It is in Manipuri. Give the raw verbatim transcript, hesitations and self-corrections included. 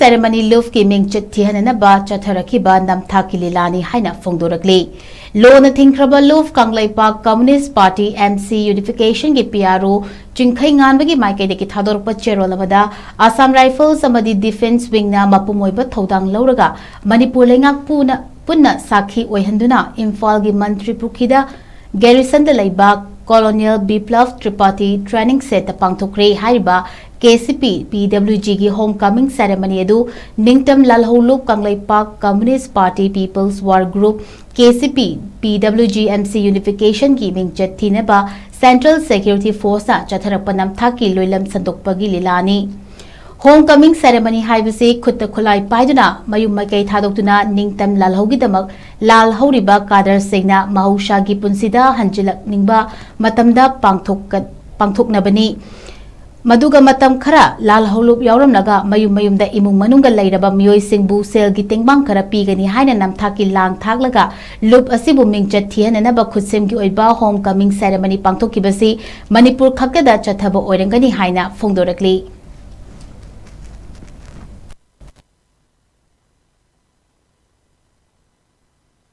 ꯁꯦꯔꯦꯃꯅꯤ ꯂꯨꯞꯀꯤ ꯃꯤꯡꯆꯠ ꯊꯤꯍꯟꯅꯅꯕ ꯆꯠꯊꯔꯛꯈꯤꯕ ꯅꯝꯊꯥꯛꯀꯤ ꯂꯤꯂꯥꯅꯤ ꯍꯥꯏꯅ ꯐꯣꯡꯗꯣꯔꯛꯂꯤ꯫ ꯂꯣꯅ ꯊꯤꯡꯈ꯭ꯔꯕ ꯂꯨꯞ Kangleipak communist party, M C, ꯌꯨꯅꯤꯐꯤꯀꯦꯁꯟꯒꯤ P R O ꯆꯤꯡꯈꯩ ꯉꯥꯟꯕꯒꯤ ꯃꯥꯏꯀꯩꯗꯒꯤ ꯊꯥꯗꯣꯔꯛꯄ ꯆꯦꯔꯣꯜ ꯑꯃꯗ, ꯑꯁꯥꯝ ꯔꯥꯏꯐꯜꯁ ꯑꯃꯗꯤ ꯗꯤꯐꯦꯟꯁ ꯋꯤꯡꯅ ꯃꯄꯨꯝ ꯑꯣꯏꯕ ꯊꯧꯗꯥꯡ ꯂꯧꯔꯒ ꯃꯅꯤꯄꯨꯔ ꯂꯩꯉꯥꯛ ꯄꯨꯅ, ꯄꯨꯟꯅ ꯁꯥꯈꯤ ꯑꯣꯏꯍꯟꯗꯨꯅ ꯏꯝꯐꯥꯜꯒꯤ ꯃꯟꯇ꯭ꯔꯤ ꯄꯨꯈ꯭ꯔꯤꯗ ꯒꯦꯔꯤꯁꯟꯗ ꯂꯩꯕ ꯀꯣꯂꯣꯅꯦꯜ ꯕꯤꯄ꯭ꯂꯕ ꯇ꯭ꯔꯤꯄꯥꯊꯤ ꯇ꯭ꯔꯦꯅꯤꯡ ꯁꯦꯠꯇ ꯄꯥꯡꯊꯣꯛꯈ꯭ꯔꯦ꯫ ꯍꯥꯏꯔꯤꯕ K C P P W G ꯒꯤ ꯍꯣꯝ ꯀꯃꯤꯡ ꯁꯦꯔꯦꯃꯅꯤ ꯑꯗꯨ ꯅꯤꯡꯇꯝ ꯂꯥꯜꯍꯧꯂꯨꯞ Kangleipak communist party peoples war group, K C P P W G M C ꯌꯨꯅꯤꯐꯤꯀꯦꯁꯟꯒꯤ ꯃꯤꯡꯆꯠ ꯊꯤꯅꯕ ꯁꯦꯟꯇ꯭ꯔꯦꯜ ꯁꯦꯀ꯭ꯌꯨꯔꯤꯇꯤ ꯐꯣꯔꯁꯅ ꯆꯠꯊꯔꯛꯄ ꯅꯝꯊꯥꯛꯀꯤ ꯂꯣꯏꯂꯝ ꯁꯟꯗꯣꯛꯄꯒꯤ ꯂꯤꯂꯥꯅꯤ꯫ ꯍꯣꯝ ꯀꯃꯤꯡ ꯁꯦꯔꯦꯃꯅꯤ ꯍꯥꯏꯕꯁꯤ ꯈꯨꯠꯇ ꯈꯨꯠꯂꯥꯏ ꯄꯥꯏꯗꯨꯅ ꯃꯌꯨꯝ ꯃꯀꯩ ꯊꯥꯗꯣꯛꯇꯨꯅ ꯅꯤꯡꯇꯝ ꯂꯥꯜꯍꯧꯒꯤꯗꯃꯛ ꯂꯥꯜꯍꯧꯔꯤꯕ ꯀꯥꯗꯔꯁꯤꯡꯅ ꯃꯍꯧꯁꯥꯒꯤ ꯄꯨꯟꯁꯤꯗ ꯍꯟꯖꯤꯜꯂꯛꯅꯤꯡꯕ ꯃꯇꯝꯗ ꯄꯥꯡꯊꯣꯛꯀ-, ꯄꯥꯡꯊꯣꯛꯅꯕꯅꯤ꯫ ꯃꯗꯨꯒ ꯃꯇꯝ ꯈꯔ ꯂꯥꯜꯍꯧꯂꯨꯞ ꯌꯥꯎꯔꯝꯂꯒ ꯃꯌꯨꯝ ꯃꯌꯨꯝꯗ ꯏꯃꯨꯡ ꯃꯅꯨꯡꯒ ꯂꯩꯔꯕ ꯃꯤꯑꯣꯏꯁꯤꯡꯕꯨ ꯁꯦꯜꯒꯤ ꯇꯦꯡꯕꯥꯡ ꯈꯔ ꯄꯤꯒꯅꯤ ꯍꯥꯏꯅ ꯅꯝꯊꯥꯛꯀꯤ ꯂꯥꯡ ꯊꯥꯛꯂꯒ ꯂꯨꯞ ꯑꯁꯤꯕꯨ ꯃꯤꯡꯆꯠ ꯊꯤꯍꯟꯅꯅꯕ ꯈꯨꯠꯁꯦꯝꯒꯤ ꯑꯣꯏꯕ ꯍꯣꯝ ꯀꯃꯤꯡ ꯁꯦꯔꯦꯃꯅꯤ ꯄꯥꯡꯊꯣꯛꯈꯤꯕꯁꯤ ꯃꯅꯤꯄꯨꯔ ꯈꯛꯇꯗ ꯆꯠꯊꯕ ꯑꯣꯏꯔꯝꯒꯅꯤ ꯍꯥꯏꯅ ꯐꯣꯡꯗꯣꯔꯛꯂꯤ꯫